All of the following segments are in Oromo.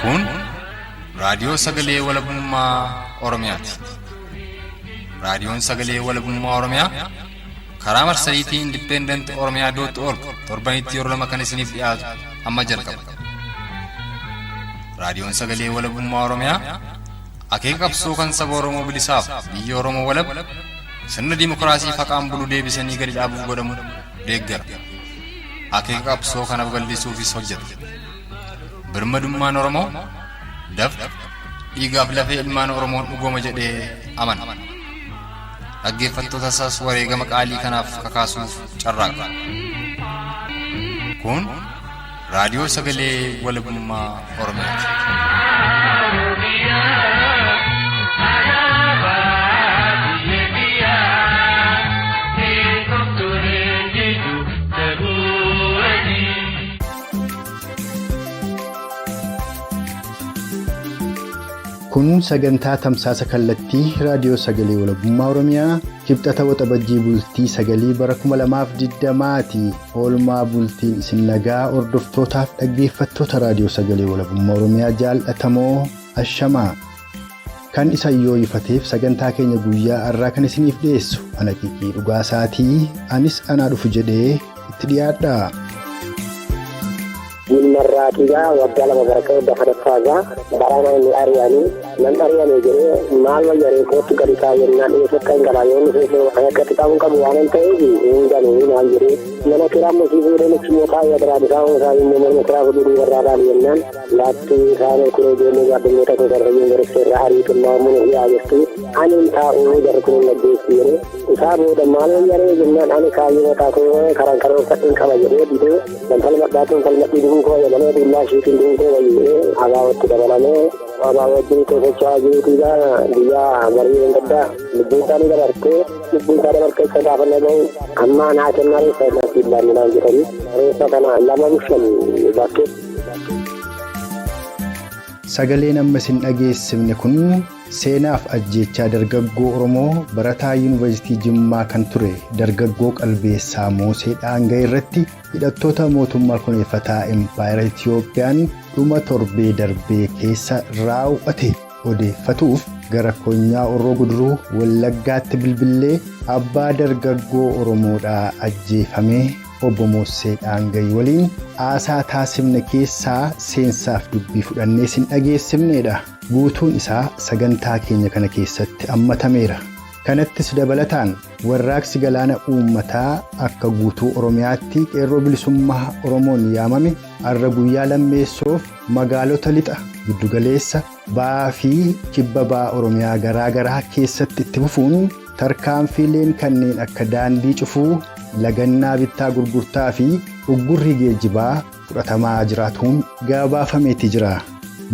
Kun raadiyoo sagalee walabummaa Oromiyaati. Raadiyoon sagalee walabummaa Oromiyaa karaa marsariitii Independent Oromiyaa dot org torbanitti yeroo lama kan isiniif dhiyaatu amma jalqaba. Raadiyoon sagalee walabummaa Oromiyaa akeeka qabsoo kan saba Oromoo bilisaaf biyya Oromoo walab sirna dimokiraasii faqaan bulu deebisanii gadi dhaabuuf godhamu deeggara. Akeeka qabsoo kana babal'isuufis hojjeta. Birmadummaan Oromoo dafqa dhiigaaf lafee ilmaan Oromoon dhugooma jedhee amana. Dhaggeeffattoota isaas wareegama qaalii kanaaf kakaasuuf carraaqa. Kun raadiyoo sagalee walabummaa Oromiyaati. Kun sagantaa tamsaasa kallattii raadiyoo sagalee walabummaa Oromiyaa kibxata waxabajjii bultii sagalii bara 2020ti. Oolmaa bultiin isin nagaa hordoftootaaf dhaggeeffattoota raadiyoo sagalee walabummaa Oromiyaa jaallatamoo ashamaa. Kan isa yoo ifateef sagantaa keenya guyyaa har'aa kan isiniif dhiyeessu ana Qiqii Dhugaasaatii anis anaa dhufu jedhee itti dhiyaadha. Jimmarraatigaa waggaa 2 baratee waggaa sadaffaagaa barana inni ari'anii nan ari'ame jedhee maal wayyaree kootti gadi taa'e jennaan dhiyeessa akka hin galaa yoo inni kan akkatti ta'uu qabu waan hin ta'eef hin galu naan jedhee mana kiraa immoo sii fuudhee nuti immoo taa'ee biraa isaa isaa immoo mana kiraa fuudhee duubarraa laali jennaan laatti isaan kun ijoollee gaaddanyoota koo gara yuunivarsiitii irraa ariitummaa immoo nu hi'aa jirtu ani hin taa'u jarri kun hin gaggeessu jedhee isaa booda maal wayyaree jennaan ani kaayyoo mataa koo karaan karoorfadheen qaba jedhee didee Nan falmadhaa tun falmadhii du'uu koo wayya malee dullaa ishiitiin du'uu koo wayya jedhee abaa'ootti dabalamee abaa'oo wajjin itoo socho'aa jiruutiidha guyyaa barii gaddaa lubbuun isaa ni dabartee lubbuun isaa dabartee isa gaafa naga'u amma naa kennaa reeffa isaa siif laanne naan jedhanii reeffa kana lama bushan bakkee. Sagaleen amma isin dhageessifne kun Seenaaf ajjeechaa dargaggoo Oromoo barataa Yuunivarsiitii Jimmaa kan ture dargaggoo Qalbeessaa Moosee Dhaanga'e irratti hidhattoota mootummaa kuneeffataa Impaayera Itiyoophiyaan dhuma torbee darbee keessa raawwate odeeffatuuf gara Konyaa Orroo Guduruu Wallaggaatti bilbillee abbaa dargaggoo Oromoodhaa ajjeefamee Obbo Moossee Dhaanga'ii waliin haasaa taasifne keessaa seensaaf dubbii fudhannee isin dhageessifneedha. Guutuun isaa sagantaa keenya kana keessatti hammatameera. Kanattis dabalataan warraaqsi galaana uummataa akka guutuu Oromiyaatti qeerroo bilisummaa Oromoon yaamame har'a guyyaa lammeessoof magaalota lixa, giddugaleessa, ba'aa fi kibba ba'a Oromiyaa garaa garaa keessatti itti fufuun tarkaanfiileen kanneen akka daandii cufuu, lagannaa bittaa gurgurtaa fi uggurrii geejjibaa fudhatamaa jiraatuun gabaafameeti jira.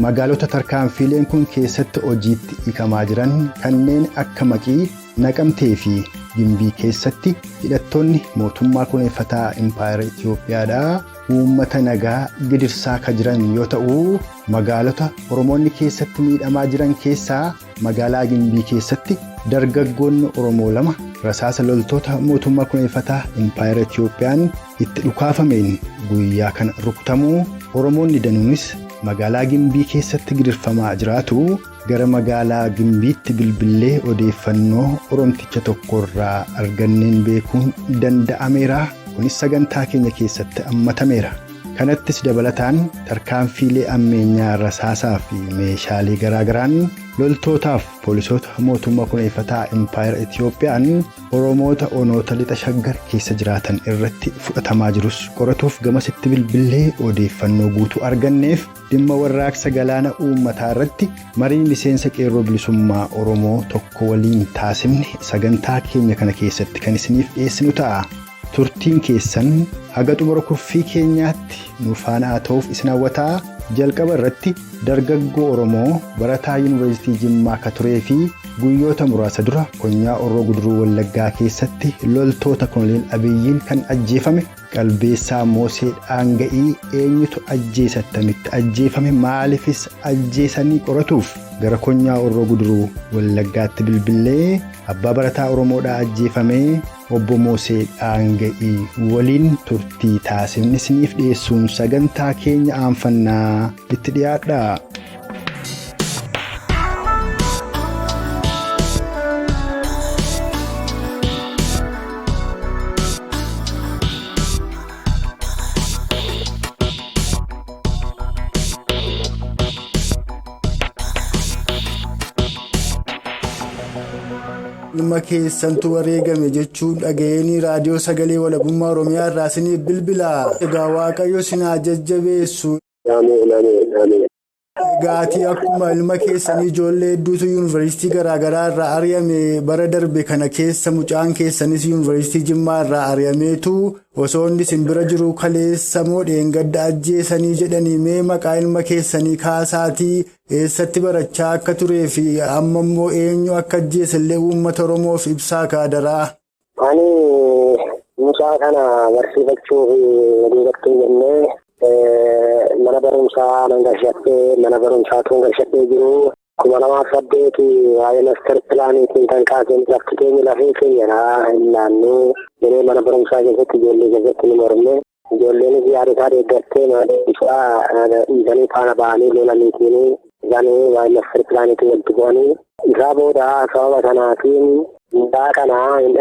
Magaalota tarkaanfiileen kun keessatti hojiitti hiikamaa jiran kanneen akka Maqii, Naqamtee fi Gimbii keessatti hidhattoonni mootummaa kuneeffataa Impaayera Itiyoophiyaadhaa uummata nagaa gidirsaa ka jiran yoo ta'u, magaalota Oromoonni keessatti miidhamaa jiran keessaa Magaalaa Gimbii keessatti dargaggoonni Oromoo 2 rasaasa loltoota mootummaa kuneeffataa Impaayera Itiyoophiyaan itti dhukaafameen guyyaa kana rukutamuu Oromoonni danuunis magaalaa Gimbii keessatti gidirfamaa jiraatu gara magaalaa Gimbiitti bilbillee odeeffannoo Oromticha tokko irraa arganneen beekuun danda'ameera. Kunis sagantaa keenya keessatti hammatameera. Kanattis dabalataan tarkaanfiilee ammeenyaa rasaasaa fi meeshaalee garaa garaan loltootaaf poolisoota mootummaa kuneeffataa Impaayera Itiyoophiyaan Oromoota onoota lixa Shaggar keessa jiraatan irratti fudhatamaa jirus qoratuuf gamasitti bilbillee odeeffannoo guutuu arganneef dhimma warraaqsa galaana uummataa irratti marii miseensa Qeerroo Bilisummaa Oromoo tokko waliin taasifne sagantaa keenya kana keessatti kan isiniif dhiyeessinu ta'a. Turtiin keessan haga xumura kurfii keenyaatti nu faana haa ta'uuf isin hawwataa jalqaba irratti dargaggoo Oromoo barataa Yuunivarsiitii Jimmaa ka turee fi guyyoota muraasa dura konyaa Orroo Guduruu Wallaggaa keessatti loltoota Koloneel Abiyyiin kan ajjeefame Qalbeessaa Moosee Dhaanga'ii eenyutu ajjeese attamitti ajjeefame maaliifis ajjeesanii qoratuuf gara konyaa Orroo Guduruu Wallaggaatti bilbillee abbaa barataa Oromoodhaa ajjeefamee Obbo Moosee Dhaanga'ii waliin turtii taasifne isiniif dhiyeessuun sagantaa keenya aanfannaa itti dhiyaadhaa. Ilma keessantu wareegame jechuun dhaga'eenii raadiyoo sagalee walabummaa Oromiyaa irraa isiniif bilbila. Egaa Waaqayyo isin haa jajjabeessu. Ameen ameen ameen. Gaatii akkuma ilma keessanii ijoollee hedduutu yuunivarsiitii garaagaraa irraa ari'ame bara darbe kana keessa mucaan keessanis yuunivarsiitii Jimmaa irraa ari'ameetu osoo inni isin bira jiru kaleessa moo dheengadda ajjeesanii jedhanii mee maqaa ilma keessanii kaasaatii eessatti barachaa akka turee fi amma immoo eenyu akka ajjeesellee uummata Oromoof ibsaa kaadaraa. Ani mucaa kana barsiifachuuf duubatti jennee. Mana barumsaa nan galchadhee mana barumsaa tun galchadhee jiru 2008 waa'ee master pilaaniitiin kan kaaseen lafti keenya lafee keenyadha hin naannoo jedhee mana barumsaa keessatti ijoollee keessatti ni morme ijoolleenis yaada isaa deeggartee mana barumsaa dhiisanii faana ba'anii lolaniitiin isaanii waa'ee master pilaaniitiin walitti bu'anii isaa booda sababa kanaatiin mucaa kana hin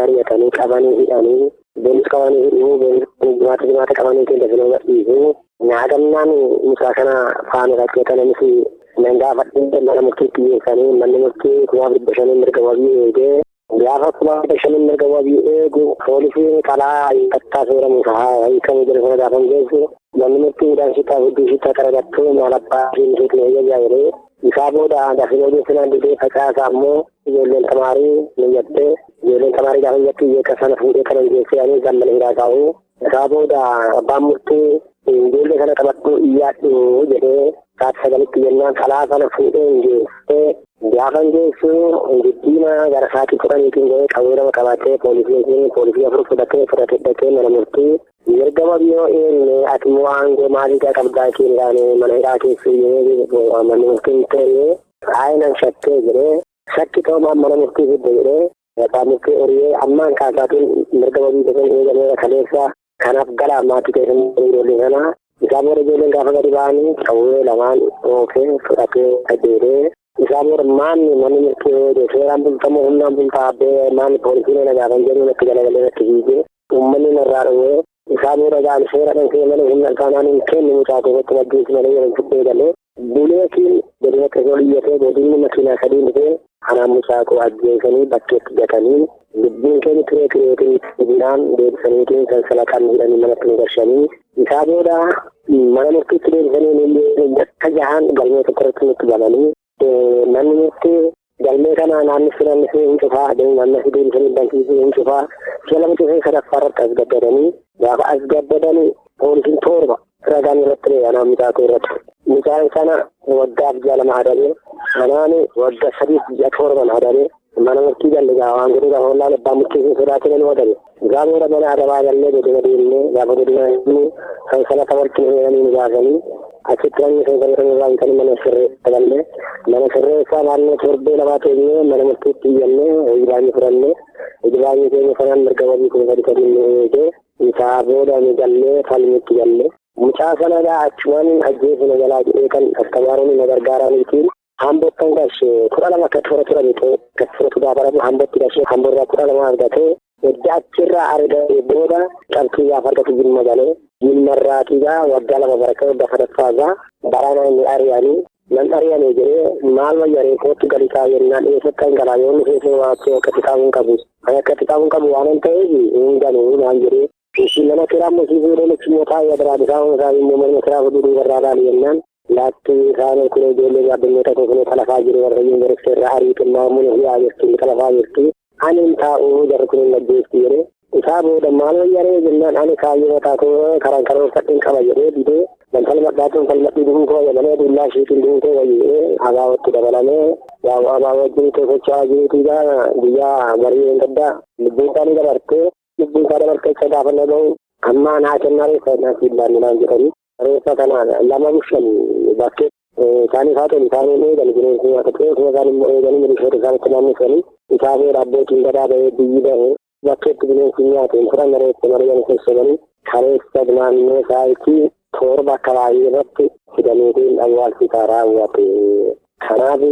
ari'atanii qabanii hidhanii. Boolis qabanii hidhuu, boolis jimaata qabanii keessa filoo gadhiisuu. Nyaatannaan mucaa kana faana rakkatanis nan gaafadhee mana murtiitti dhiyeessanii manni murtii 5,500 mirga wabii eegee gaafa 5,500 mirga wabii eegu poolisiin qalaa hiikattaa seera musaa hiikamuu jedhu sana gaafa geessu manni murtii hidhaan shittaa hudduu shittaa qaragattuu maal abbaa isheen isheetti eeyyaa jedhee isaa booda dafee ogeessinaan didee facaasaa immoo ijoolleen tamaarii ni jettee ijoolleen tamaarii gaafa jettu iyyee sana fuudhee kana geessee ani gammana hidhaa kaa'u isaa booda abbaan murtii ijoollee kana qabadhu iyyaadhu jedhee sa'aatii 9tti jennaan qalaa sana fuudhee hin geessee gaafa hin geessu giddiima gara sa'aatii 10tiin ga'ee qawwee lama qabatee poolisii 4 fudhatee dhaqee mana murtii mirga wabii yoo eegne ati immoo aangoo maalii qabdaa keellaan mana hidhaa keessu jedhee manni murtiin ta'ee aayinan shakkee jedhee shakki ta'umaan mana murtii fidde jedhee abbaan murtii horiyee ammaan kaasaatiin mirga wabii keessan eegameera kaleessa kanaaf gala maatii keessan ijoollee sana isaa booda ijoolleen gaafa gadi ba'anii qawwee lamaan oofee fudhatee adeeree isaa booda maanni manni murtii eege seeraan bultamoo humnaan bultaa abbee maanni poolisiin na gaafan jedhu natti galagalee natti fiigee uummanni narraa dhowwee isaa booda gaani seera dhan malee humna alfaanaan hin kennu mucaa keessatti maddiisi malee jedhan fudhee galee buleetiin godina keessoo iyyatee godinni makiinaa 3 dhufee anaan mucaa koo ajjeesanii bakkeetti gatanii lubbuun keenya turee tureetiin hidhaan deebisaniitiin sansalataan hidhanii manatti nu galchanii isaa booda mana murtiitti deebisanii bakka jahaan galmee tokko irratti nutti bananii manni murtii galmee kana naannessee hin cufaa naannessee deebisanii bansiisee hin cufaa si'a lama cufee sadaffaa irratti as gaddadanii gaafa as gaddadanii poolisiin 7 ragaan irratti ba'e anaan mucaa koo irratti. Mucaan sana waggaaf ji'a 2 adabee anaan waggaa 3 ji'a 7 adabee mana murtii galle gaafa waan godhu gaafa wallaan abbaa murtii sun sodaatee nu adabe. Gaafa booda mana adabaa gallee godina deemnee gaafa godina deemnee sansalata walitti nu nu baasanii achitti namni sansalata nu baasanii mana sirreessaa gallee mana sirreessaa naannoo torbee 2 teenyee mana murtiitti iyyannee hojii baay'ee fudhannee hojii baay'ee keenya sanaan mirga wabii 3,300 nu eegee isaa booda nu gallee falmitti gallee. Mucaa sana achumaan ajjeesina jalaa jedhee kan astamaaroonni na gargaaraniitiin hambottan galchee 12 akka toora turani akka tooratu gaafa rabu hambotti galchee hamborraa 12 argatee edda achirraa argatee booda qabxii gaafa argatu Jimma galee Jimmarraatii gaa waggaa 2 baratee waggaa 3ffaa gaa barana inni ari'anii nan ari'ame jedhee maal wayyaree kootu gadi taa'e jennaan eessatti hin galaa yoo inni feesee waachee akka xixaabuun qabu ani akka xixaabuun qabu waan hin ta'eef hin galu naan jedhee Isin mana kiraa musii fuudhee lichi taa'ee biraa isaa isaa immoo mana kiraa fuudhee warraa baali jennaan laatti isaan kun ijoollee gaaddinota kun talafaa jiru warra yuunivarsiitii irraa ariitummaa mun hiyaa jirti talafaa jirti ani hin taa'u jarri kun hin ajjeesti jedhee isaa booda maal wayyaree jennaan ani kaayyoo mataa koo karaan karoorfadheen qaba jedhee didee falmadhaatuun falmadhii du'uu koo jedhamee dullaa ishiitiin du'uu koo wayyee abaawatti dabalamee yaa'u abaa wajjin socho'aa jiruutii guyyaa barii hin gaddaa lubbuun isaanii dabartee lubbuun isaa dabartee isa gaafa na ga'u amma naa kennaa reeffa naa siillaan naan jedhanii reeffa kana 2 bushan bakkee isaanii haa ta'u isaanii eegan bineensi nyaata ta'e osoo isaan immoo eeganii milishoota isaanitti naannessanii isaa booda abbootiin gadaa ba'ee biyyi ba'e bakkeetti bineensi nyaate hin fudhanne reeffa mari'an sossobanii kareessa naannoo saayitii 7 akka baay'ee irratti fidaniitiin awwaalchisaa raawwate. Kanaaf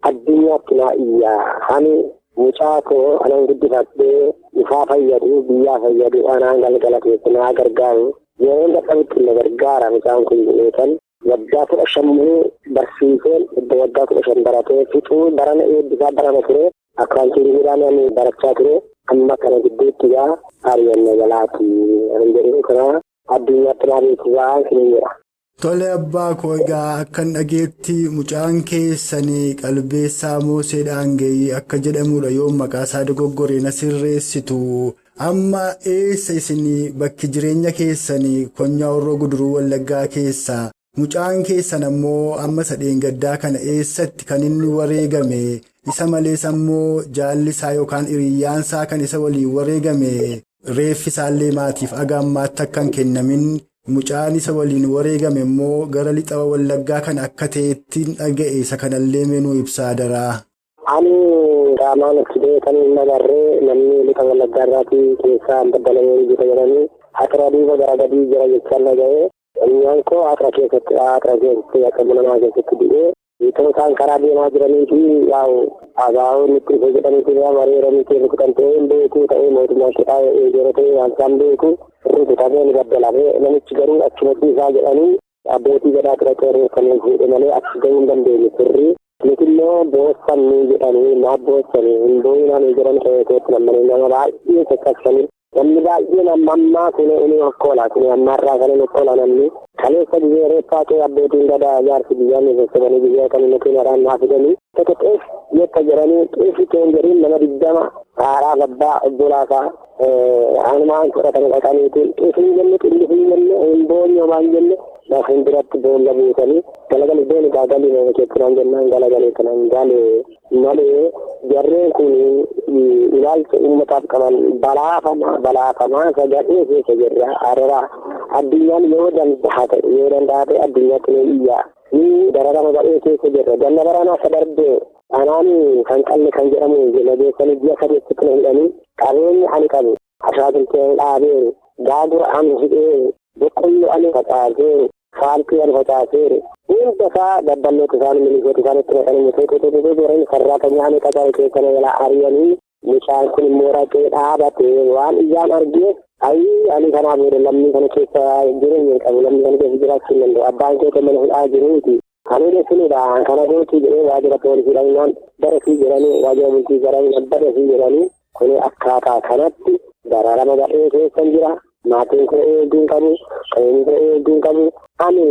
addunyaatti naa iyyaa ani mucaa koo anan guddifadhee ifaa fayyadu biyyaa fayyadu anaan galgala keessa naa gargaaru yeroo dadhabutti na gargaara mucaan kun jedheetan waggaa 15 barsiiseen iddoo waggaa 15 baratee fixuu barana eebbisaa barana ture. Akkaawuntiingiidhaan ani barachaa ture. Amma kana gidduutti gaa ari'annoo jalaati. Ani jedhu kana addunyaatti naa beeksisaa isin jedha. Tole abbaa koo egaa akkan dhageetti mucaan keessanii Qalbeessaa Moosee Dhaangee akka jedhamudha yoo maqaa isaa dogoggoree na sirreessitu. Amma eessa isin bakki jireenya keessanii Konyaa Horroo Guduruu Wallaggaa keessaa mucaan keessan ammoo amma sadeen gaddaa kana eessatti kan inni wareegame isa malees ammoo jaalli isaa yookaan hiriyyaan kan isa waliin wareegame reeffi isaallee maatiif aga ammaatti akka hin kennamin. Mucaan isa waliin wareegame immoo gara lixa Wallaggaa kan akka ta'etti dhaga'e isa kanallee meenuu ibsaa daraa. Ani qaamaan achi beekan hin agarree namni lixa Wallaggaa irraatii keessaa daddalamee jira jedhanii haqra duuba gara gadii jira jechaan dhaga'e. Konyaan koo haqra keessatti akka mana keessatti du'ee itoo isaan karaa deemaa jiranii fi yaa'u agaa'oon itti dhufe jedhanii wareeranii keessa kutan ta'ee hin beeku ta'ee mootummaan cidhaa yeroo ta'e waan isaan beeku. Rukutamee ni baddalamee namichi garuu achumatti isaa jedhanii abbootii gadaa tura qeerreeffamee fuudhe malee achi gahuu hin dandeenye sirrii. Nuti immoo boossanii jedhanii maaf boossanii hin boo'inaan jedhan qe'eetti namanii nama baay'ee caccabsanii namni baay'een amma ammaa kun inni hokkoola kun ammaarraa kan inni hokkoola namni kaleessa biyya reeffaa ta'e abbootiin gadaa jaarsi biyyaa ni sossobanii biyya kan inni keenyaraan naa fidanii tokko xeef jetta jedhanii xeefi ta'een jedhiin nama 20 haadhaa abbaa obbolaasaa anumaan fudhatanii dhaqaniitiin xeefii hin jenne xillifii hin jenne hin boonye homaa hin jenne lafin biratti boolla buusanii galagalee booni gaagalii nama keessanaan jennaan galagalee kanaan galee malee jarreen kun ilaalcha uummataaf qaban balaafamaa sagadhee keessa jirra araraa addunyaan yoo danda'a ta'e addunyaatti ni iyyaa ni dararama gadhee keessa jirra ganna baranaa akka darbee anaan kan qalli kan jedhamu nageessanii ji'a sadeetti na hidhanii qabeenya ani qabu ashaakiltee dhaabeeru gaagura ani hidheeru boqqolloo ani facaaseeru faalkii ani facaaseeru hunda isaa dabballoota isaan milishoota isaan itti naqanii mutoota jiran sarraatanya ani qacare keessa na jalaa ari'anii mucaan kun immoo raqee dhaabatee waan ijaan argeef ayii ani kanaa booda lammii kana keessa jireenya hin qabu lammii kana keessa jiraachuu hin danda'u abbaan kee mana hidhaa jiruuti. Ani deessuunidha kana gootii jedhee waajjira poolisii dhaqnaan barasii jedhanii waajjira bultii jedhanii barasii jedhanii kuni akkaataa kanatti dararama gadhee keessan jira maatiin kun eeguu hin qabu qabeenyi kun eeguu hin qabu ani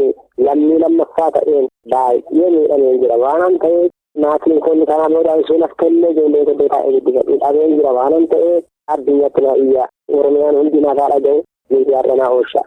lammii lammaffaa ta'een baay'ee miidhameen jira waanan ta'eef maatiin kun kanaa booda isheen af kennee ijoollee tokko taa'ee guddifadhu dhabeen jira waanan ta'eef addunyaatti na iyya Oromiyaan hundi naaf haa dhaga'u miidiyaarra naa oolcha.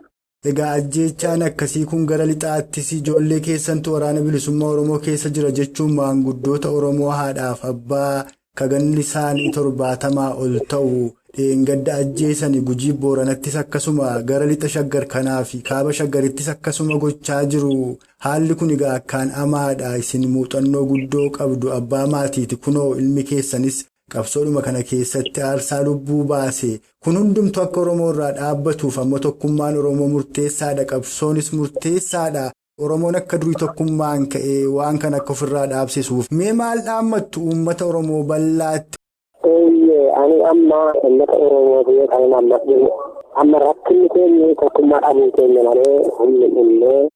Egaa ajjeechaan akkasii kun gara lixaattis ijoollee keessantu waraana bilisummaa Oromoo keessa jira jechuun maanguddoota Oromoo haadhaaf abbaa kaganni isaanii 70 ol ta'u dheengadda ajjeesanii Gujii Booranattis akkasuma gara lixa Shaggar kanaa fi kaaba Shaggarittis akkasuma gochaa jiru. Haalli kun egaa akkaan hamaadha. Isin muuxannoo guddoo qabdu abbaa maatiiti. Kunoo ilmi keessanis qabsoodhuma kana keessatti aarsaa lubbuu baase. Kun hundumtu akka Oromoo irraa dhaabbatuuf ammoo tokkummaan Oromoo murteessaadha. Qabsoonis murteessaadha. Oromoon akka durii tokkummaan ka'ee waan kana akka ofirraa dhaabsisuuf. Mee maal dhaammattu uummata Oromoo bal'aatti? Ani amma uummata Oromoo biyya kana amma jiru. Amma rakkinni keenya tokkummaa dhabuu keenya malee humni dhinnee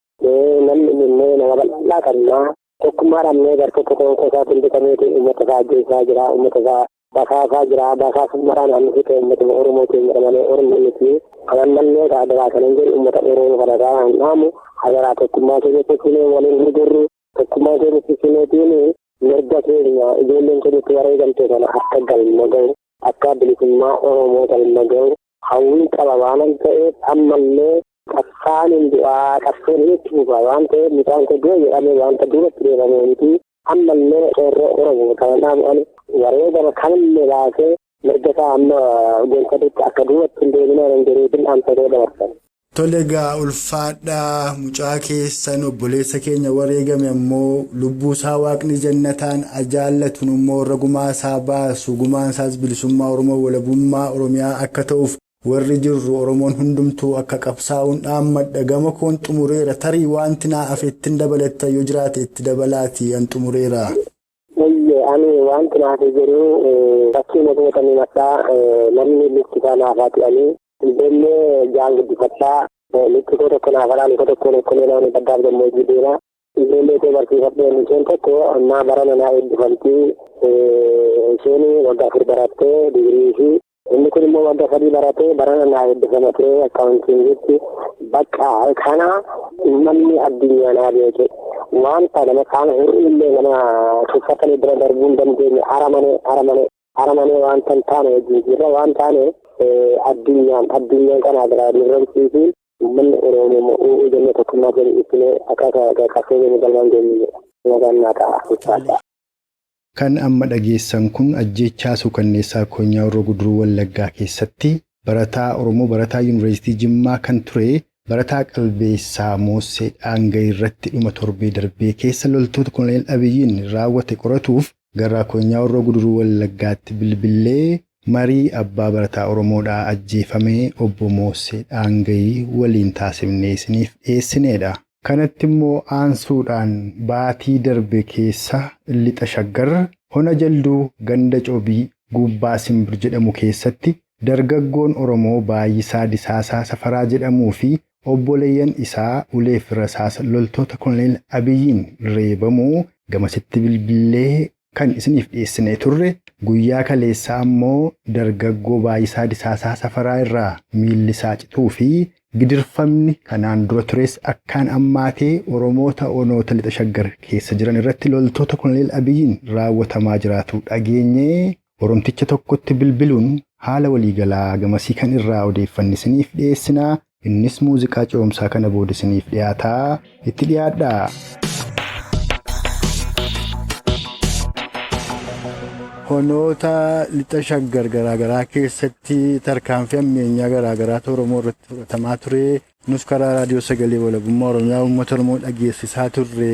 namni dhinnee nama bal'aa qabnaa. Tokkummaa dhabnee gartoota tokko isaatiin bitameeti uummata isaa ajjeesaa jira, uummata isaa basaasaa jira, basaasummaadhaan hammi ta'e uummata Oromoo keenya malee Oromoo miti. Kanan mallee adaraa kanan jedhu uummata Oromoo kanarraa hin dhaamu. Adaraa tokkummaa keenya keessinee waliin hin jirru. Tokkummaa keenya keessinee mirga keenya ijoolleen keenyatti wareegamte kana akka galma gahu, akka bilisummaa Oromoo galma gahu hawwii qaba waan ta'eef ammallee qabsaan hin du'aa qabsoon itti fufa waan ta'eef mucaan koo du'a jedhamee wanta duubatti deebamee miti ammallee qeerroo Oromoo kana dhaamu ani wareegama kamillee baasee mirga isaa amma gonfatetti akka duubatti hin deebine nan jedheetiin dhaamsa dabarsan. Tole egaa ulfaadhaa mucaa keessan obboleessa keenya wareegame ammoo lubbuu isaa waaqni jannataan ajaallatuun immoo warra gumaa isaa baasu gumaan isaas bilisummaa Oromoo walabummaa Oromiyaa akka ta'uuf warri jirru Oromoon hundumtuu akka qabsaa'uun dhaammadha. Gama koon xumureera tarii wanti naa hafettiin dabalatta yoo jiraate itti dabalaati an xumureera. Ani wanti naa hafe jiru fakkii mootummoota madhaa namni lukti isaa naaf haa ta'anii. Ijoollee jaan guddifadhaa lukti koo tokko naaf alaa lukka tokko tokkolee naannoo baddaaf gammoojjii deema. Ijoollee koo barsiifadhee isheen tokko ammaa bara manaa eebbifamtii Isheen waggaa 4 barattee digirii fi inni kun immoo waggaa 3 baratee barana naa eebbifama ture akkaawuntiingitti. Bakka kana namni addunyaa naa beeke wanta nama qaama hir'uu illee nama tuffatanii bira darbuu hin dandeenye aramane wanta hin taane wajjin jirra waan taane addunyaan kana biraa dirramsiisuun uummanni Oromoo u'uu jennee tokkummaa keenya ibsinee akka qabsoo keenya galmaan geenyu nagaan naa ta'a ulfaadha. Kan amma dhageessan kun ajjeechaa suukanneessaa Konyaa Horroo Guduruu Wallaggaa keessatti barataa Oromoo barataa Yuunivarsiitii Jimmaa kan ture barataa Qalbeessaa Moosee Dhaanga'ii irratti dhuma torbee darbee keessa loltoota Koloneel Abiyyiin raawwate qoratuuf gara Konyaa Horroo Guduruu Wallaggaatti bilbilee marii abbaa barataa Oromoodhaa ajjeefamee obbo Moosee Dhaanga'ii waliin taasifnee isiniif dhiyeessineedha. Kanatti immoo aansuudhaan baatii darbe keessa lixa shaggar hona jalduu ganda coobii gubbaa simbir jedhamu keessatti dargaggoon Oromoo Baay'isaa Disaasaa Safaraa jedhamuu fi obboleeyyan isaa ulee fi rasaasa loltoota Koloneel Abiyyiin reebamuu gamasitti bilbilee kan isiniif dhiyeessinee turre guyyaa kaleessaa ammoo dargaggoo Baay'isaa Disaasaa Safaraa irraa miilli isaa cituu fi gidirfamni kanaan dura tures akkaan ammaatee Oromoota onoota lixa shaggar keessa jiran irratti loltoota Koloneel Abiyyiin raawwatamaa jiraatu dhageenyee Oromticha tokkotti bilbiluun haala waliigalaa gamasii kan irraa odeeffanne isiniif dhiyeessinaa. Innis muuziqaa ce'umsaa kana booda isiniif dhiyaataa itti dhiyaadhaa. Honoota lixa shaggar garaagaraa keessatti tarkaanfii ammeenyaa garaagaraatu Oromoo irratti fudhatamaa ture. Nus karaa raadiyoo sagalee walabummaa Oromiyaa uummata Oromoo dhageessisaa turre.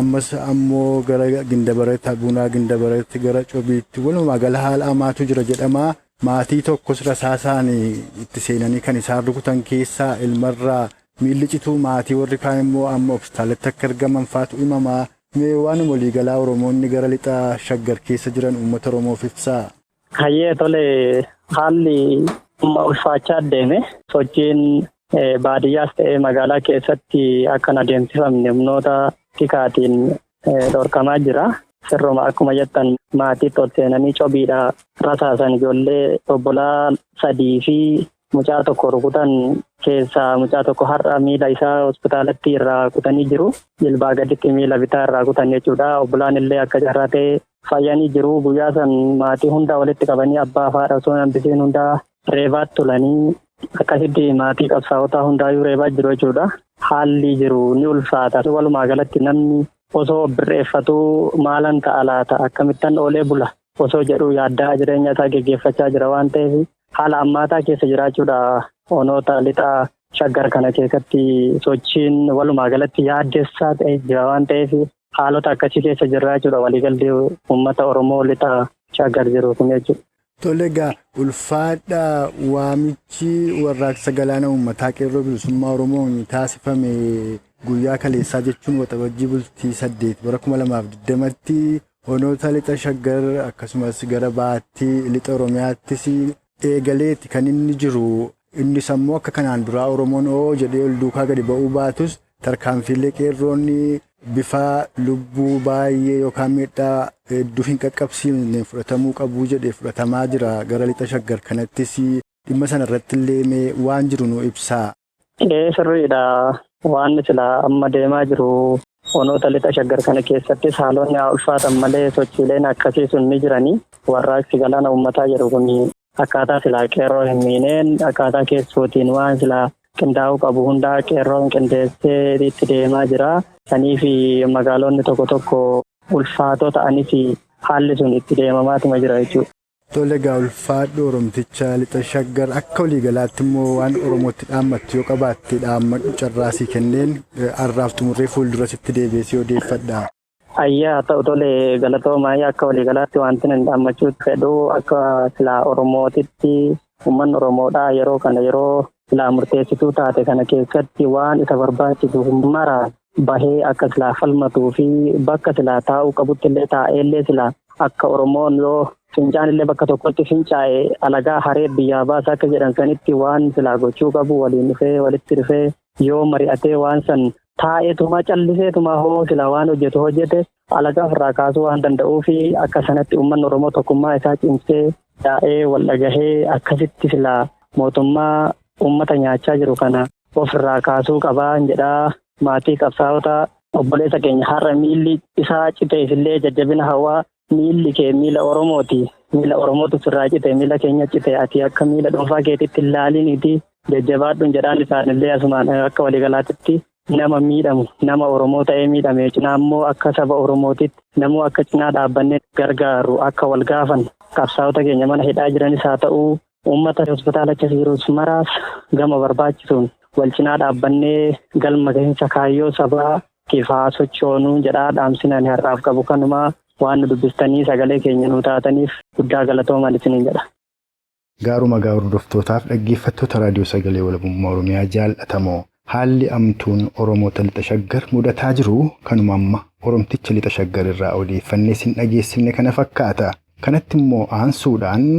Ammas ammoo gara Gindabareetti, Abuunaa Gindabareetti, gara Cobiitti walumaa gala haala hamaatu jira jedhama. Maatii tokkos rasaasaan itti seenanii kan isaan rukutan keessaa ilmarraa miilli cituu maatii warri kaan immoo amma hospitaalatti akka argaman faatu himamaa. Mee waan waliigalaa Oromoonni gara lixa shaggar keessa jiran uummata Oromoof ibsaa. Hayyee tole haalli amma ulfaachaa deeme sochiin baadiyyaas ta'ee magaalaa keessatti akka hin adeemsifamne humnoota tikaatiin dhorkamaa jira. Sirruma akkuma jettan maatiitti ol seenanii cobiidha rasaasan ijoollee obbolaa 3 fi mucaa tokko rukutan keessaa mucaa tokko har'a miila isaa hospitaalatti irraa kutanii jiru. Jilbaa gaditti miila bitaa irraa kutan jechuudha. Obbolaan illee akka carraa ta'e fayyanii jiru. Guyyaa san maatii hunda walitti qabanii abbaa fi haadha osoo hin hambisiin hundaa reebaatti tolanii akkasitti maatii qabsaa'otaa hundaayyuu reebaa jiru jechuudha. Haalli jiru ni ulfaata. Walumaa galatti namni osoo birreeffatuu maalan ta'a laata akkamittan oolee bula osoo jedhu yaaddaa jireenya isaa geggeeffachaa jira waan ta'eef haala ammaataa keessa jiraachuudha. Onoota lixa shaggar kana keessatti sochiin walumaa galatti yaaddessaa ta'e jira waan ta'eef haalota akkasii keessa jirra jechuudha. Waliigalli uummata Oromoo lixa shaggar jiru kun jechuudha. Tole egaa ulfaadha waamichi warraaqsa galaana uummataa qeerroo bilisummaa Oromoon taasifame guyyaa kaleessaa jechuun waxabajjii bultii 8 bara 2020tti onoota lixa shaggar akkasumas gara baattii lixa Oromiyaattis eegaleeti kan inni jiru. Innis ammoo akka kanaan duraa Oromoon oo jedhee ol duukaa gadi ba'uu baatus tarkaanfiilee qeerroonni bifa lubbuu baay'ee yookaan miidhaa hedduu hin qaqqabsiifne fudhatamuu qabu jedhee fudhatamaa jira. Gara lixa shaggar kanattis dhimma sana irratti illee mee waan jiru nu ibsaa. Sirriidha. Waan silaa amma deemaa jiru onoota lixa shaggar kana keessattis haalonni haa ulfaatan malee sochiileen akkasii sun ni jiranii. Warraaqsi galaana uummataa jedhu kun akkaataa silaa qeerroo hin miineen akkaataa keessootiin waan silaa qindaa'uu qabu hundaa qeerroon qindeessee itti deemaa jira. Sanii fi magaalonni tokko tokko ulfaatoo ta'anis haalli sun itti deemamaatuma jira jechuudha. Tole egaa ulfaadhu Oromticha lixa shaggar akka waliigalaatti immoo waan Oromootti dhaammattu yoo qabaatte dhaammadhu carraasii kenneen har'aaf xumurree fuuldura sitti deebi'ee odeeffadha. Ayyaa ta'u tole galatoomaa akka waliigalaatti wanti nan dhaammachuu fedhu akka silaa Oromootitti uummanni Oromoodhaa yeroo kana yeroo silaa murteessituu taate kana keessatti waan isa barbaachisu mara bahee akka silaa falmatuu fi bakka silaa taa'uu qabutti illee taa'ee illee silaa akka Oromoon yoo fincaan illee bakka tokkotti fincaa'e alagaa haree biyyaa baasa akka jedhan sanitti waan silaa gochuu qabu waliin dhufee walitti dhufee yoo mari'atee waan san Taa'eetuma calliseetuma hoo sila waan hojjetu hojjete alagaa ofirraa kaasuu waan danda'uu fi akka sanatti uummanni Oromoo tokkummaa isaa cimsee taa'ee wal dhagahee akkasitti sila mootummaa uummata nyaachaa jiru kana ofirraa kaasuu qabaa jedhaa. Maatii qabsaa'ota obboleessa keenya har'a miilli isaa citeef illee jajjabina hawaa miilli kee miila Oromooti. Miila Oromootu sirraa cite miila keenya cite ati akka miila dhuunfaa keetitti ilaaliiniiti jajjabaadhuun jedhaan isaanillee asumaan akka waliigalaatitti nama miidhamu nama Oromoo ta'ee miidhame cinaa immoo akka saba Oromootitti namuu akka cinaa dhaabbannee gargaaru akka wal gaafan qabsaa'ota keenya mana hidhaa jiranis haa ta'uu uummata hospitaala keessa jirus maraas gama barbaachisuun wal cinaa dhaabbannee galma gahinsa kaayyoo sabaa haa sochoonuu jedhaa dhaamsinaan har'aaf qabu kanumaa waan nu dubbistanii sagalee keenya nu taataniif guddaa galatoomaa isiniin jedha. Gaaruma hordoftootaaf dhaggeeffattoota raadiyoo sagalee walabummaa Oromiyaa jaallatamoo haalli amtuun Oromoota lixa shaggar mudataa jiru kanuma amma Oromticha lixa shaggar irraa odeeffannee sin dhageessifne kana fakkaata. Kanatti immoo aansuudhaan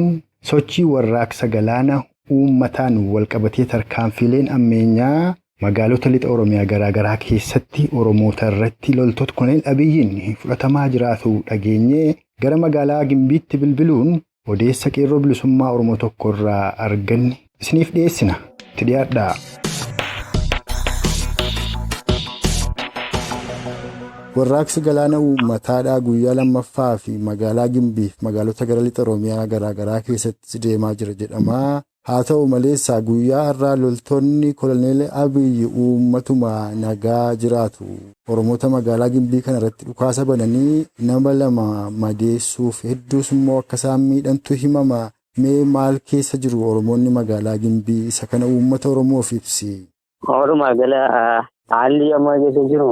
sochii warraaqsa galaana uummataan walqabatee tarkaanfiileen ammeenyaa magaalota lixa Oromiyaa garaagaraa keessatti Oromoota irratti loltoota Koloneel Abiyyiin fudhatamaa jiraatu dhageenyee gara magaalaa Gimbiitti bilbiluun odeessa qeerroo bilisummaa Oromoo tokko irraa arganne isiniif dhiyeessina. Itti dhiyaadhaa. Warraaqsi galaana uummataadhaa guyyaa lammaffaa fi magaalaa Gimbii fi magaalota gara lixa Oromiyaa garaagaraa keessatti deemaa jira jedhama. Haa ta'u malees guyyaa har'aa loltoonni Koloneel Abiyyi uummatuma nagaa jiraatu. Oromoota magaalaa Gimbii kana irratti dhukaasa bananii nama lama madeessuuf hedduus immoo akka isaan miidhantu himama. Mee maal keessa jiru Oromoonni magaalaa Gimbii isa kana uummata Oromoof ibsi? Walumaa gala haalli amma keessa jiru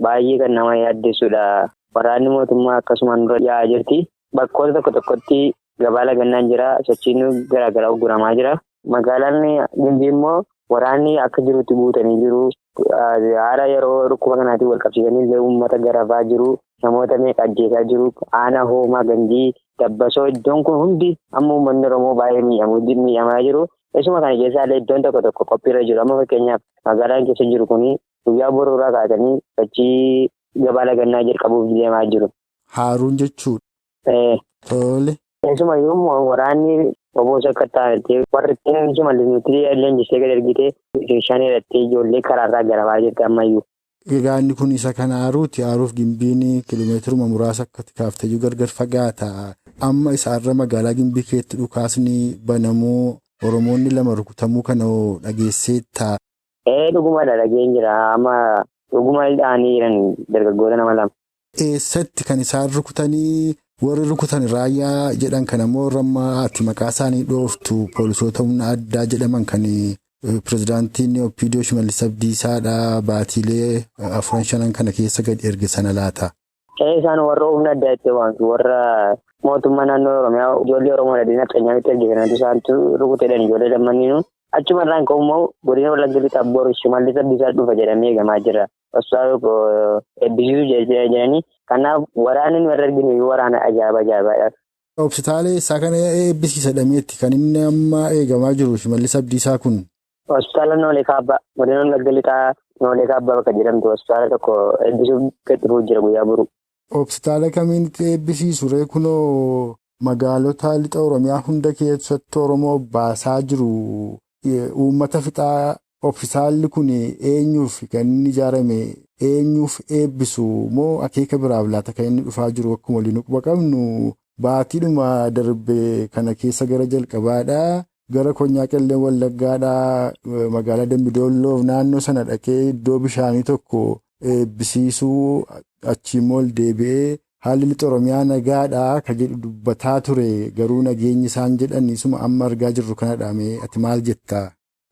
baay'ee kan nama yaaddessuudha. Waraanni mootummaa akkasumaan dura yaa'aa jirti. Bakkoota tokko tokkotti gabaa lagannaan jira. Sochiin garaagaraa ugguramaa jira. Magaalaan Gimbii immoo waraanni akka jirutti guutanii jiru. Haala yeroo dhukkuba kanaatiin wal qabsiisanii illee uummata garafaa jiru. Namoota meeqa ajjeesaa jiru. Aanaa hoomaa ganjii dabbasoo iddoon kun hundi amma uummanni Oromoo baay'ee miidhamaa jiru. Isuma kana keessaa illee iddoon tokko tokko qophiirra jiru. Amma fakkeenyaaf magaalaan keessa jiru kuni guyyaa boruuraa kaasanii sochii gabaa lagannaa jalqabuuf deemaa jiru. Haaruun jechuudha. Tole. Keessumayyuu waraanni obbo akka ta'anitti warri ittiin nuti leenjistee gad ergitee bishaan hidhattee ijoollee karaarraa garafaa jirti ammayyuu. Egaa inni kun isa kana haaruuti. Haaruuf Gimbiin kiiloomeetiruma muraasa akka kaafteyyuu gargar fagaata. Amma isaarra magaalaa Gimbii keessatti dhukaasni banamuu Oromoonni lama rukutamuu kana dhageesseetta. Dhugumadha dhageen jira. Amma dhuguma dhahanii jiran dargaggoota nama lama. Eessatti kan isaan rukutanii warri rukutan raayyaa jedhan kan ammoo warra ati maqaa isaanii dhooftu poolisoota humna addaa jedhaman kan pirezidaantiin OPDO Shimallis Abdiisaadha baatiilee 4-5 kana keessa gadi erge sana laata. Isaan warra humna addaa itti waamtu warra mootummaa naannoo Oromiyaa ijoollee Oromoo dhadhiin addunyaatti erge kanatu isaantu rukuteedhaan ijoollee lammanniinu. Achuma irraan ka'ummoo godina Wallagga Lixaa Boru Shimallis Abdiisaa dhufa jedhamee eegamaa jira. Osoo eebbisiisuu jedhanii kanaaf waraanni nu irra arginu waraana ajaa'iba. Hospitaala isaa kana eebbisiisa dhameetti kan inni amma eegamaa jiru Shimallis Abdiisaa kun. Hospitaala Noolee Kaabbaa godina Wallagga Lixaa Noolee Kaabbaa bakka jedhamtu hospitaala tokko eebbisuuf gad dhufuu jira guyyaa boru. Hospitaala kamiin eebbisiisu ree kunoo magaalota lixa Oromiyaa hunda keessatti Oromoo baasaa jiru. Uummata fixaa hospitaalli kun eenyuuf kan inni ijaarame eenyuuf eebbisu moo akeeka biraaf laata kan inni dhufaa jiru akkuma waliin quba qabnu baatiidhuma darbe kana keessa gara jalqabaadha. Gara Konyaa Qellee Wallaggaadha. Magaalaa Dambidolloof naannoo sana dhaqee iddoo bishaanii tokko eebbisiisuu achiimmoo ol deebi'ee haalli lixa Oromiyaa nagaadha kan jedhu dubbataa ture garuu nageenyi isaan jedhan isuma amma argaa jirru kanadha. Mee ati maal jettaa?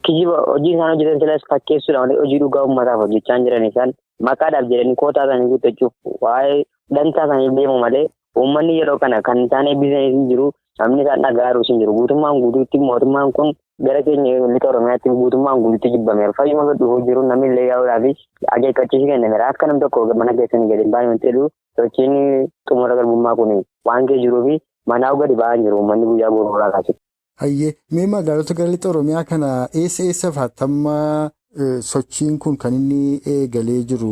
Kijiba hojii isaan hojjetan silas fakkeessuudhaan hojii dhugaa uummataaf hojjechaa jiran isaan maqaadhaaf jedhanii kootaa isaanii guuttachuuf waa'ee dantaa isaanii deemu malee uummanni yeroo kana kan isaan eebbisanii hin jiru namni isaan dhaga'aa hin jiru guutummaan guutuutti mootummaan kun gara keenya lixa Oromiyaatti guutummaan guutuutti jibbameera. Fayyuma dhufuu jiru namni illee yaa'uudhaaf akeekkachiisuu kennameera. Akka nam tokko mana keessanii gadi hin baane wanti jedhu sochiin xumura garbummaa kun waan kee jiruu fi manaa gadi ba'aa jiru uummanni guyyaa boruuraa kaasee. Hayyee mee magaalota gara lixa Oromiyaa kana eessa eessa fa'aatti amma Sochiin kun kan inni eegalee jiru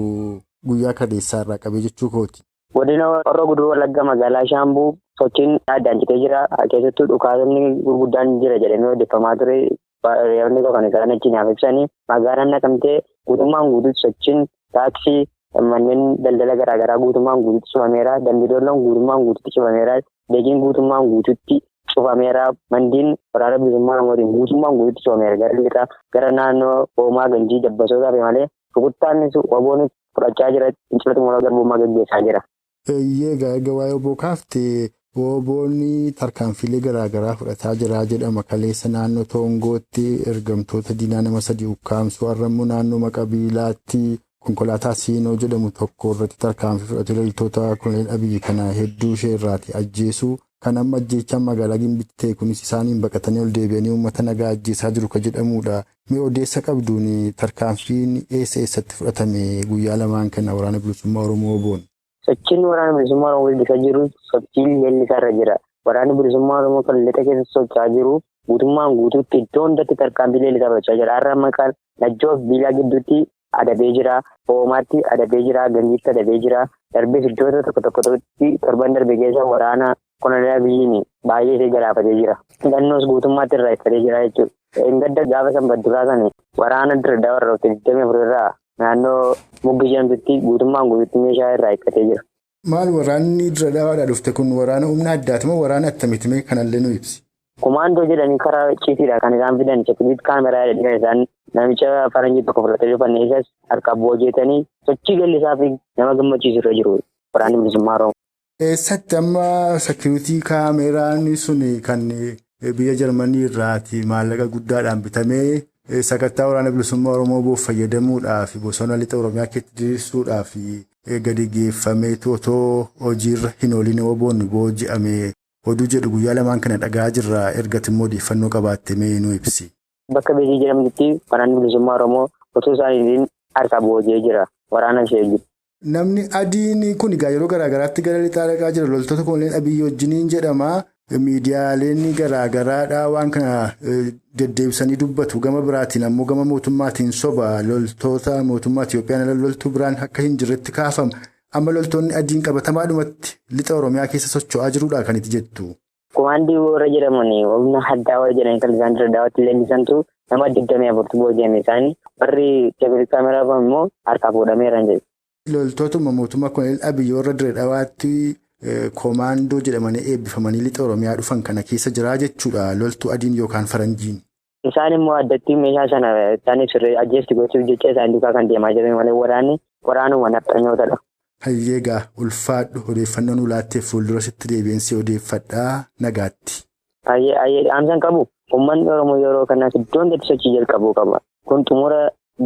guyyaa kaleessaa irraa qabee jechuu kooti. Godina Horroo Guduruu Wallaggaa magaalaa Shaambuu sochiin addaan citee jira. Keessattuu dhukaasonni gurguddaan jira jedhamee odeeffamaa ture. Reefni kan isaan achi naaf ibsanii magaalaan Naqamtee guutummaan guutuutti sochiin taaksii manneen daldala garaagaraa guutummaan guutuutti cufameera. Dambidoolloon guutummaan guutuutti cufameera. Beekiin guutummaan guutuutti cufameera. Mandiin waraana bilisummaa Oromootiin guutummaan guutuutti cufameera. Gara lixaa gara naannoo Hoomaa Ganjii Dabbasootaa fi malee rukuttaanis waboonis fudhachaa jira. Fincila xumura garbummaa gaggeessaa jira. Eeyyee egaa waa'ee obbo kaaftee Oboonni tarkaanfiilee garaagaraa fudhataa jira jedhama. Kaleessa naannoo Toongootti ergamtoota diinaa nama 3 ukkaamsuu, har'ammoo naannoo Maqabiilaatti konkolaataa Siinoo jedhamu tokko irratti tarkaanfii fudhatee loltoota Koloneel Abiyyi kana hedduu ishee irraati ajjeesuu. Kan amma ajjeechaan magaalaa Gimbiitti ta'e kunis isaaniin baqatanii ol deebi'anii uummata nagaa ajjeesaa jiru kan jedhamudha. Mee odeessa qabduun tarkaanfiin eessa eessatti fudhatame guyyaa lamaan kana waraana bilisummaa Oromoo Oboon? Sochiin waraana bilisummaa Oromoo gaggeessaa jiru sochiin leellisaa irra jira. Waraanni bilisummaa Oromoo kan lixa keessatti socho'aa jiru guutummaan guutuutti iddoo hundatti tarkaanfii leellisaa fudhachaa jira. Har'a maqaan Najjoo fi Biilaa gidduutti adabee jira. Hoomaatti adabee jira. Ganjiitti adabee jira. Darbees iddoota tokko tokkotti torban darbe keessa waraana Koloneel Abiyyiin baay'ee ishee galaafatee jira. Hidhannoos guutummaatti irraa iffatee jira jechuudha. Gadda gaafa sanbadduraa sana waraana Dirdaa warra 24 irraa naannoo Muggi jedhamtutti guutummaan guutuutti meeshaa irraa hiikkatee jira. Maal waraanni Diradaadhaa dhufte kun waraana humna addaati moo waraana attamitti mee kanallee nu ibsi? Kumaandoo jedhanii karaa ciitiidha kan isaan fidan seekuritii kaameraa jedhanii isaan namicha faranjii tokko fudhatee dhufan isas harka boojeetanii sochii gallisaa fi nama gammachiisu irra jiru waraanni bilisummaa Oromoo. Eessatti amma seekuritii kaameraan sun kan biyya Jarmanii irraati maallaqa guddaadhaan bitamee sakattaa waraana bilisummaa Oromoo boof fayyadamuudhaaf bosona lixa Oromiyaa keessatti diriirsuudhaaf gadi geeffamee otoo hojiirra hin oolin Oboon booji'ame oduu jedhu guyyaa lamaan kana dhagaa jirra. Ergatti immoo odeeffannoo qabaatte mee nu ibsi. Bakka Beekii jedhamtutti waraanni bilisummaa Oromoo otoo isaaniitiin harka booji'ee jira. Waraana ishee jiru. Namni adiin kun egaa yeroo garaagaraatti gara lixaa dhaqaa jira. Loltoota Koloneel Abiyyi wajjiniin jedhama. Miidiyaaleen garaagaraadhaa waan kana deddeebisanii dubbatu. Gama biraatiin ammoo gama mootummaatiin soba loltoota mootummaa Itiyoophiyaan loltuu biraan akka hin jirretti kaafama. Amma loltoonni adiin qabatamaadhumatti lixa Oromiyaa keessa socho'aa jirudha kan itti jettu. Kumaandii warra jedhaman humna addaa warra jedhan kan isaan Diradaawatti leenjisantu nama 24 booji'ame isaanii warri seekuritii kaameraa immoo harkaa fuudhameera jedhu. Loltootuma mootummaa Koloneel Abiyyi warra Diradawaatti Komaandoo jedhamanii eebbifamanii lixa Oromiyaa dhufan kana keessa jiraa jechuudha. Loltuu adiin yookaan faranjiin. Isaan immoo addatti meeshaa sana isaaniif sirree ajjeesti gochuuf jecha isaan duukaa kan deemaa jiran malee waraanni waraanuma nafxanyootadha. Hayyeegaa ulfaadhu odeeffannoo nu laatteef fuuldura sitti deebiinsi odeeffadhaa nagaatti. Hayyee dhaamsan qabu uummanni Oromoo yeroo kanaas iddoo hundatti sochii jalqabuu qaba. Kun xumura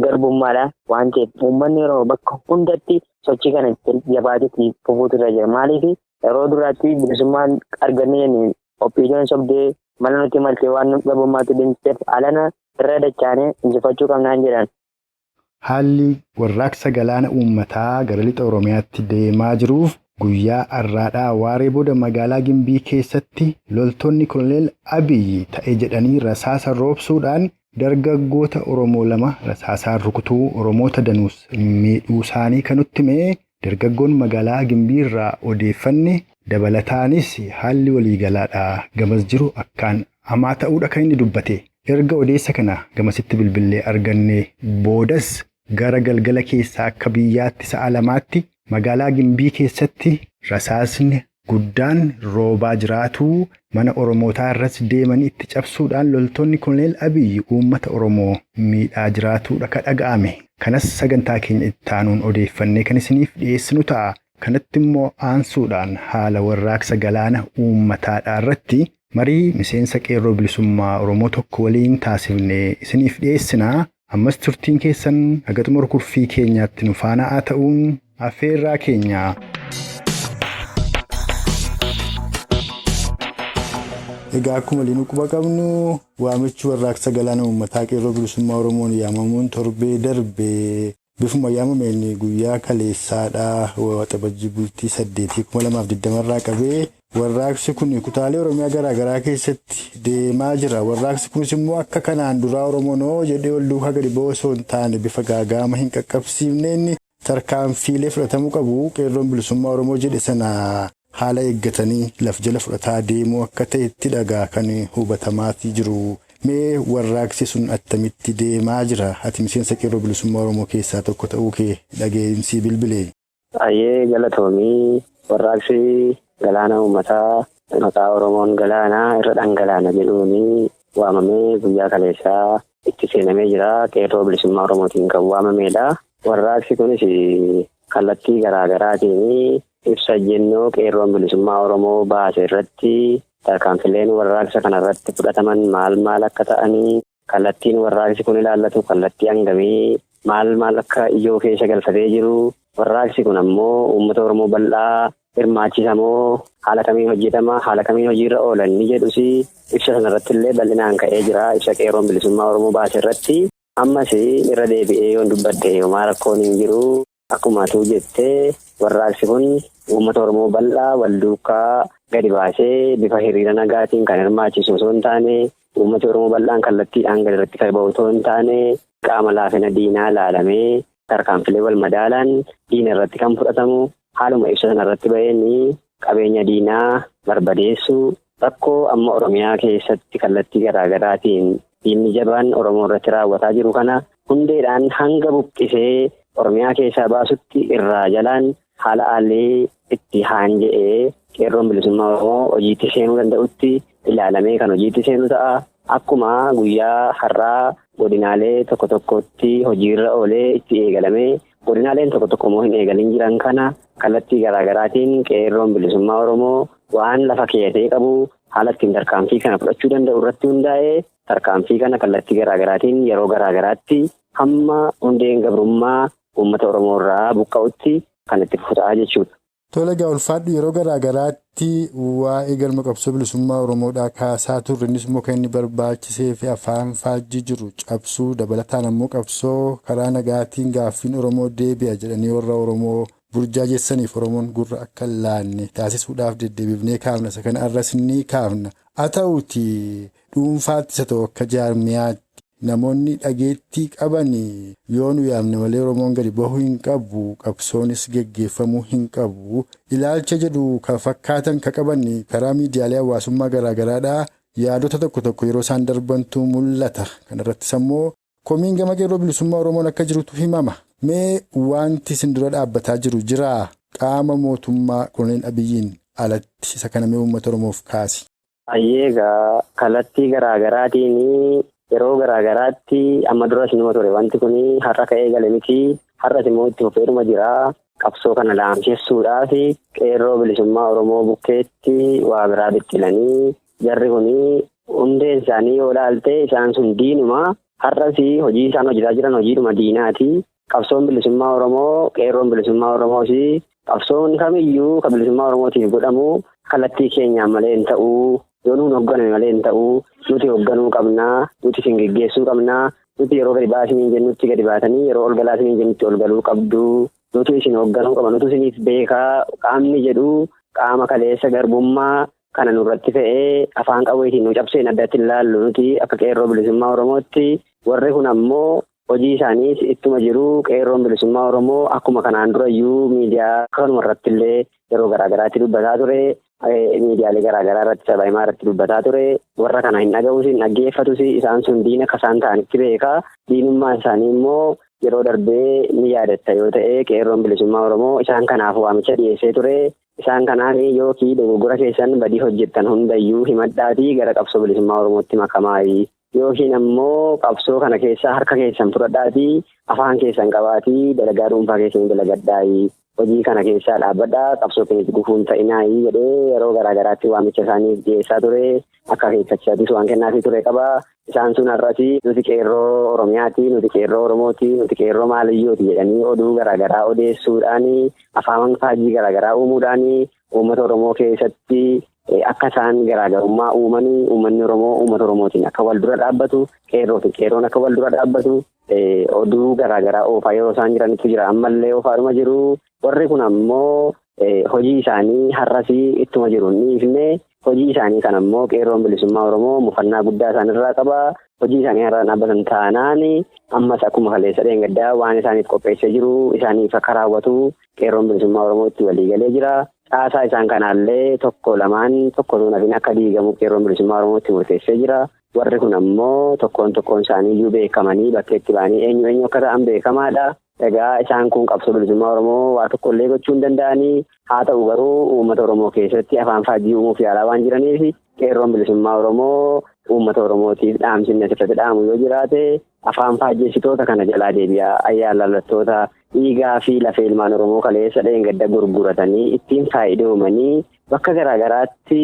garbummaadha waan ta'eef uummanni Oromoo bakka hundatti sochii kana jabaatetti fufuutu irra jira. Maaliif yeroo duraatti bilisummaan arganne jennee oppiidiyoon sobdee mala nuti maltee waan garbummaatti deemsiseef alana irra dachaanee injifachuu qabnaan jedhan. Haalli warraaqsa galaana uummataa gara lixa Oromiyaatti deemaa jiruuf guyyaa har'aadhaa waaree booda magaalaa Gimbii keessatti loltoonni Koloneel Abiyyi ta'e jedhanii rasaasa roobsuudhaan dargaggoota Oromoo 2 rasaasaan rukutuu Oromoota danuus miidhuu isaanii kan nutti hime dargaggoon magaalaa Gimbii irraa odeeffanne. Dabalataanis haalli waliigalaadhaa gamas jiru akkaan hamaa ta'uudha kan inni dubbate. Erga odeessa kana gamasitti bilbillee arganne boodas gara galgala keessaa akka biyyaatti sa'a 2tti magaalaa Gimbii keessatti rasaasni guddaan roobaa jiraatu mana Oromootaa irras deemanii itti cabsuudhaan loltoonni Koloneel Abiyyi uummata Oromoo miidhaa jiraatudha kan dhaga'ame. Kanas sagantaa keenya itti aanuun odeeffannee kan isiniif dhiyeessinu ta'a. Kanatti immoo aansuudhaan haala warraaqsa galaana uummataadhaa irratti marii miseensa qeerroo bilisummaa Oromoo tokko waliin taasifnee isiniif dhiyeessinaa. Ammas turtiin keessan haga xumura kurfii keenyaatti nu faana haa ta'uun affeerraa keenya. Egaa akkuma waliin quba qabnu waamichi warraaqsa galaana uummataa qeerroo bilisummaa Oromoon yaamamuun torbee darbe bifuma yaamameen guyyaa kaleessaadhaa waxabajjii bultii 8 2020 irraa qabee Warraaqsi kun kutaalee Oromiyaa garaagaraa keessatti deemaa jira. Warraaqsi kunis immoo akka kanaan duraa Oromoon jedhee ol duukaa gadi ba'u osoo hin taane bifa gaagaama hin qaqqabsiifneen tarkaanfiilee fudhatamuu qabu. Qeerroon bilisummaa Oromoo jedhe sana haala eeggatanii laf jala fudhataa deemuu akka ta'etti dhagaa kan hubatamaatii jiru. Mee warraaqsi sun attamitti deemaa jira? Ati miseensa qeerroo bilisummaa Oromoo keessaa tokko ta'uu kee dhageensi bilbilee. Baay'ee galatoomii warraaqsi galaana uummataa maqaa Oromoon galaanaa irra dhangalaana jedhuun waamamee guyyaa kaleessaa itti seenamee jira. Qeerroo bilisummaa Oromootiin kan waamamedha. Warraaqsi kunis kallattii garaagaraatiin ibsa jennoo qeerroon bilisummaa Oromoo baase irratti tarkaanfileen warraaqsa kanarratti fudhataman maal maal akka ta'anii kallattiin warraaqsi kun ilaallatu kallattii hangamii maal maal akka ijoo keessa galfatee jiru. Warraaqsi kun ammoo uummata Oromoo bal'aa hirmaachisamoo haala kamiin hojjetama haala kamiin hojiirra oolan ni jedhus ibsa sanarratti illee bal'inaan ka'ee jira. Ibsa qeerroon bilisummaa Oromoo baase irratti ammas irra deebi'ee yoon dubbadde homaa rakkoon hin jiru. Akkuma atuu jettee warraaqsi kun uummata Oromoo bal'aa wal duukaa gadi baasee bifa hiriira nagaatiin kan hirmaachisu osoo hin taane uummati Oromoo bal'aan kallattiidhaan gadi irratti kan ba'u osoo hin taane qaama laafina diinaa ilaalamee tarkaanfilee wal madaalaan diina irratti kan fudhatamu haaluma ibsa sana irratti ba'een qabeenya diinaa barbadeessuu rakkoo amma Oromiyaa keessatti kallattii garaagaraatiin diinni jabaan Oromoo irratti raawwataa jiru kana hundeedhaan hanga buqqisee Oromiyaa keessaa baasutti irraa jalaan haala haalli itti haanja'ee qeerroon bilisummaa Oromoo hojiitti seenuu danda'utti ilaalamee kan hojiitti seenu ta'a. Akkuma guyyaa har'aa godinaalee tokko tokkotti hojiirra oolee itti eegalamee godinaaleen tokko tokko immoo hin eegalin jiran kana kallattii garaagaraatiin qeerroon bilisummaa Oromoo waan lafa keeyatee qabu haala ittiin tarkaanfii kana fudhachuu danda'u irratti hundaa'ee tarkaanfii kana kallattii garaagaraatiin yeroo garaagaraatti hamma hundeen gabrummaa uummata Oromoo irraa buqqa'utti kan itti fufu jechuudha. Tole egaa ulfaadhu yeroo garaagaraatti waa'ee galma qabsoo bilisummaa Oromoodhaa kaasaa turre innis immoo kan inni barbaachisee fi afaan faajjii jiru cabsuu dabalataan ammoo qabsoo karaa nagaatiin gaaffiin Oromoo deebi'a jedhanii warra Oromoo burjaajessaniif Oromoon gurra akka hin laanne taasisuudhaaf deddeebifnee kaafna. Isa kana irras ni kaafna. Haa ta'uuti dhuunfaatti isa ta'u akka jaarmiyaatti namoonni dhageettii qaban yoo nu yaamne malee Oromoon gadi bahuu hin qabu qabsoonis geggeeffamuu hin qabu ilaalcha jedhu kan fakkaatan kan qaban karaa miidiyaalee hawaasummaa garaagaraadhaa yaadota tokko tokko yeroo isaan darbantu mul'ata. Kanarrattis ammoo komiin gama qeerroo bilisummaa Oromoon akka jirutu himama. Mee wanti isin dura dhaabbataa jiru jiraa qaama mootummaa Koloneel Abiyyiin alatti isa kana mee uummata Oromoof kaasi? Egaa kallattii garaagaraatiin yeroo garaagaraatti amma duras nima ture wanti kun har'a ka'ee gale miti har'as immoo itti fufeeruma jira. Qabsoo kana laamsessuudhaaf qeerroo bilisummaa Oromoo bukkeetti waa biraa biqilanii jarri kun hundeen isaanii yoo ilaalte isaan sun diinuma har'as hojii isaan hojjetaa jiran hojiidhuma diinaati. Qabsoon bilisummaa Oromoo qeerroon bilisummaa Oromoos qabsoon kamiyyuu kan bilisummaa Oromootiif godhamu kallattii keenyaan malee hin ta'uu. Yoo nuun hoogganame malee hin ta'uu nuti hoogganuu qabnaa nuti isin geggeessuu qabnaa nuti yeroo gadi baasanii jennutti gadi baatanii yeroo ol galaasanii jennutti ol galuu qabdu nuti isin hoogganuu qabna nuti isiniif beekaa qaamni jedhu qaama kaleessa garbummaa kana nurratti fe'ee afaan qawweetiin nu cabseen addatti ilaallu nuti akka qeerroo bilisummaa Oromootti warri kun ammoo hojii isaaniis ittuma jiru qeerroon bilisummaa Oromoo akkuma kanaan durayyuu miidiyaa kanuma irratti illee yeroo garaagaraatti dubbataa ture. Miidiyaalee garaagaraa irratti sabaa himaa irratti dubbataa ture warra kana hin dhaga'uus hin dhaggeeffatus isaan sun diina akka isaan ta'anitti beekaa diinummaan isaanii immoo yeroo darbee ni yaadatta yoo ta'e qeerroon bilisummaa Oromoo isaan kanaaf waamicha dhiyeessee ture isaan kanaaf yookiin dogoggora keessan badii hojjettan hundayyuu himadhaatii gara qabsoo bilisummaa Oromootti makamaayi yookiin ammoo qabsoo kana keessaa harka keessan fudhadhaatii afaan keessan qabaatii dalagaa dhuunfaa keessan dalagadhaayi. Hojii kana keessaa dhaabbadhaa qabsoo keenyatti gufuun ta'inaayi jedhee yeroo garaagaraatti waamicha isaaniif dhiyeessaa ture akka akeekkachiisaattis waan kennaafii ture qaba. Isaan sun har'as nuti qeerroo Oromiyaati, nuti qeerroo Oromooti, nuti qeerroo Maaliyyooti jedhanii oduu garaagaraa odeessuudhaan afaan faajii garaagaraa uumuudhaan uummata Oromoo keessatti akka isaan garaagarummaa uumanii uummanni Oromoo uummata Oromootiin akka wal dura dhaabbatu qeerroo fi qeerroon akka wal dura dhaabbatu oduu garaagaraa oofaa yeroo isaan jiranitu jira. Ammallee oofaadhuma jiru. Warri kun ammoo Hojii isaanii har'as ittuma jiru hin dhiifne. Hojii isaanii kan ammoo qeerroon bilisummaa Oromoo mufannaa guddaa isaanirraa qaba. Hojii isaanii har'aan dhaabbatan taanaan ammas akkuma kaleessa dheengaddaa waan isaaniif qopheessee jiru isaaniif akka raawwatu qeerroon bilisummaa Oromoo itti waliigalee jira. Caasaa isaan kanaallee tokko lamaan tokko nafin akka diigamu qeerroon bilisummaa Oromoo itti murteessee jira. Warri kun ammoo tokkoon tokkoon isaanii iyyuu beekamanii bakkeetti ba'anii eenyu eenyu akka ta'an beekamaadha. Egaa isaan kun qabsoo bilisummaa Oromoo waa tokkollee gochuu hin danda'anii haa ta'u garuu uummata Oromoo keessatti afaan faajjii uumuuf yaalaa waan jiraniif qeerroon bilisummaa Oromoo uummata Oromootiif dhaamsinni asirratti dhaamu yoo jiraate afaan faajjeessitoota kana jalaa deebi'aa ayyaanlallattoota dhiigaa fi lafee ilmaan Oromoo kaleessa dheengadda gurguratanii ittiin faayidoomanii bakka garaagaraatti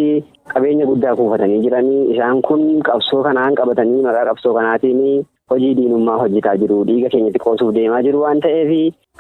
qabeenya guddaa kuufatanii jiranii isaan kun qabsoo kanaan qabatanii maqaa qabsoo kanaatiin hojii diinummaa hojjetaa jiru dhiiga keenyatti qoosuuf deemaa jiru waan ta'eef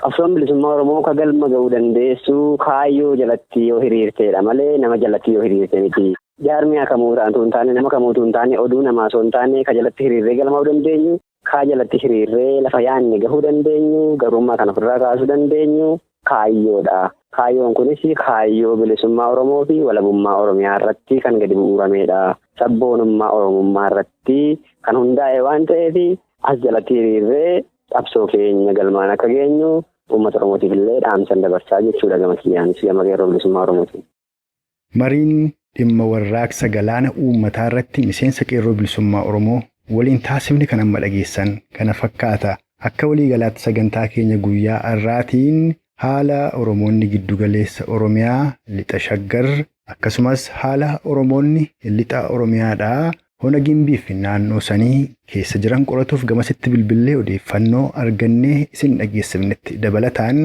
qabsoon bilisummaa Oromoo ka galma ga'uu dandeessu kaayyoo jalatti yoo hiriirteedha malee nama jalatti yoo hiriirte miti. Jaarmiyaa kamuu ta'antu hin taane nama kamuutu hin taane oduu namaa osoo hin taane ka jalatti hiriirree galmaa'uu dandeenyu kaa jalatti hiriirree lafa yaanne gahuu dandeenyu garummaa kan ofirraa kaasuu dandeenyu kaayyoodha. Kaayyoon kunis kaayyoo bilisummaa Oromoo fi walabummaa Oromiyaa irratti kan gadi bu'uurameedha. Sabboonummaa Oromummaa irratti kan hundaa'e waan ta'eef as jalatti hiriirree qabsoo keenya galmaan akka geenyu uummata Oromootiif illee dhaamsan dabarsaa jechuudha gama kiyyaanis gama qeerroo bilisummaa Oromootiin. Mariin dhimma warraaqsa galaana uummataa irratti miseensa qeerroo bilisummaa Oromoo waliin taasifne kan amma dhageessan kana fakkaata. Akka waliigalaatti sagantaa keenya guyyaa har'aatiin haala Oromoonni giddugaleessa Oromiyaa lixa Shaggar akkasumas haala Oromoonni lixa Oromiyaadhaa hona Gimbii fi naannoo sanii keessa jiran qoratuuf gamasitti bilbillee odeeffannoo argannee isin dhageessifnetti dabalataan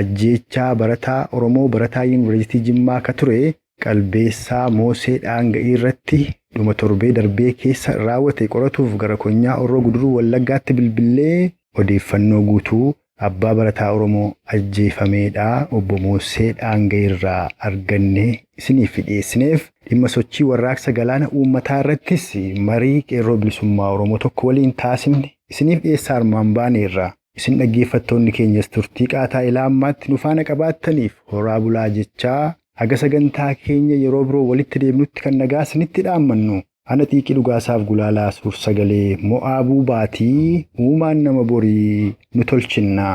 ajjeechaa barataa Oromoo barataa Yuunivarsiitii Jimmaa akka ture Qalbeessaa Moosee Dhaanga'ii irratti dhuma torbee darbee keessa raawwate qoratuuf gara konyaa Orroo Guduruu Wallaggaatti bilbillee odeeffannoo guutuu abbaa barataa Oromoo ajjeefameedha obbo Moosee Dhaanga'ii irraa argannee isiniif dhiyeessineef dhimma sochii warraaqsa galaana uummataa irrattis marii qeerroo bilisummaa Oromoo tokko waliin taasifne isiniif dhiyeessaa armaan baaneerra. Isin dhaggeeffattoonni keenyas turtii qaataa ilaa ammaatti nu faana qabaattaniif horaa bulaa jechaa haga sagantaa keenya yeroo biroo walitti deemnutti kan nagaa isinitti dhaammannu. Ana Xiiqii Dhugaasaaf Gulaalaa suur sagalee mo'aa buubaatii uumaan nama borii nu tolchinna.